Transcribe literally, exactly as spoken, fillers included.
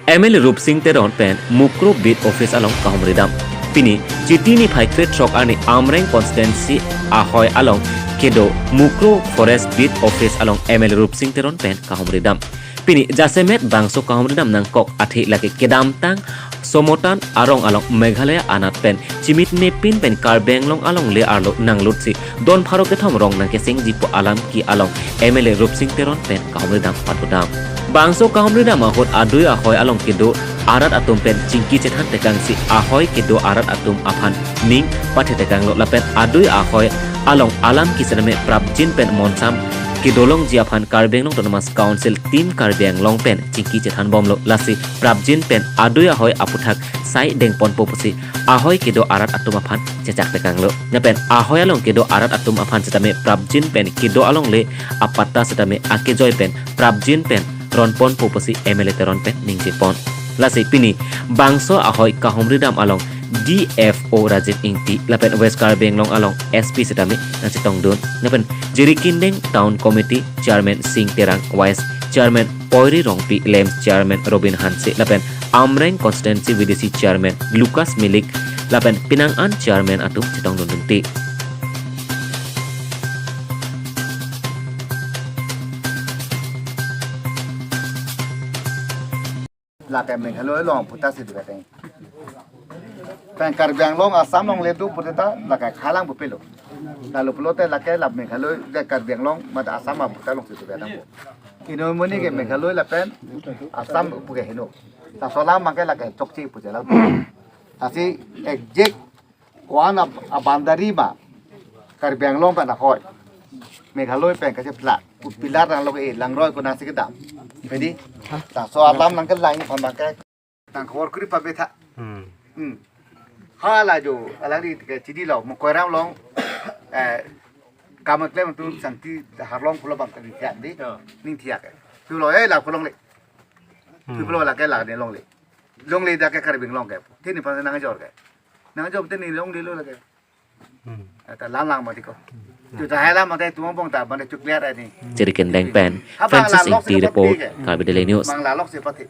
M L A Rupsing Teron pen Mukroh Beat Office along kahumri dam. Pini Chiti niphai krethrok arni Amreng constituency ahoi along kedo Mukroh Forest Beat Office along M L A Rupsing Teron pen kahumri dam. Pini jasemet bangso kahumri dam nangkok athe lake kedamtang Somotan arong along Meghalaya anat pen chimit nepin pen Karbi Anglong alongle arlo nanglutsi don pharo kethom rong nangkesengji pu alam ke along M L A Rupsing Teron pen kahumri dam pado dam. Bangso kahumri dam ahut adui ahoi along kedo arat atum pen chingki chethan tekangsi ahoi kedo arat atum aphan ning pathe tekanglo lapen adui ahoi along alam ke setame prapjin pen monsam kedolongji aphan Karbi Anglong Autonomous Council Team Karbi Anglong pen chingki chethan bomlo, lasi prapjin pen adui ahoi aputhak sai dengponpo pusi ahoi kedo arat atum aphan chechak tekanglo. Lapen ahoi along kedo arat atum aphan setame prapjin pen kedo alongle apatta setame akejoi pen prapjin pen ronponpo pusi M L A Teron pen ningjepon. Lasi pini bangso ahoi kahumri dam along D F O Rajiv Ingti lapen West Karbi Anglong along S P setame nangchetongdun. Lapen Jirikindeng Town Committee Chairman Sing Terang, Vice Chairman Poiri Rongpi, LAMPS Chairman Robin Hanse lapen Amreng Constituency V D C Chairman Lucas Milik lapen penang-an chairman atum chetongdundunti. Lake Meghalaya along puta si dikateng. Pen Karbi Anglong Assam alongle do puta lake khalang pupilo. Lalu pulote lake la Meghalaya de Karbi Anglong mate Assam aputa alongsi dikateng. Ino muni ke Meghalaya lapen Assam puke heno. Laso alam make lake chokche puche la. Lasi exact ko-an a, a boundary ma Karbi Anglong pen ahoi Meghalaya pen kachepla. Ko pilar nanglo ke langroi ko nangsi kedam. Jadi laso alam nangkelang phan make nang khobor kuri pabetha. Hmm. Hmm. Hala jo alangli ke chidilo Mokoiram along, eh, kameklem tu Sangti Harlong pulo bang kali thiak di. Ya. Ning thiak ke. Pulo eh la pulo longle. Hmm. Pulo lake la ne longle. Longle dak ke Karbi Anglong ke. Tini phan nangjor ke. Nangjor tini longle lo lake. Hmm. Ata lang lang mati ko. Tu ta hai lang mati tu bong ta mati chukliar ani. Jirikindeng pen Francis Ingti report, Karbi Daily News. Mang lalok si pati.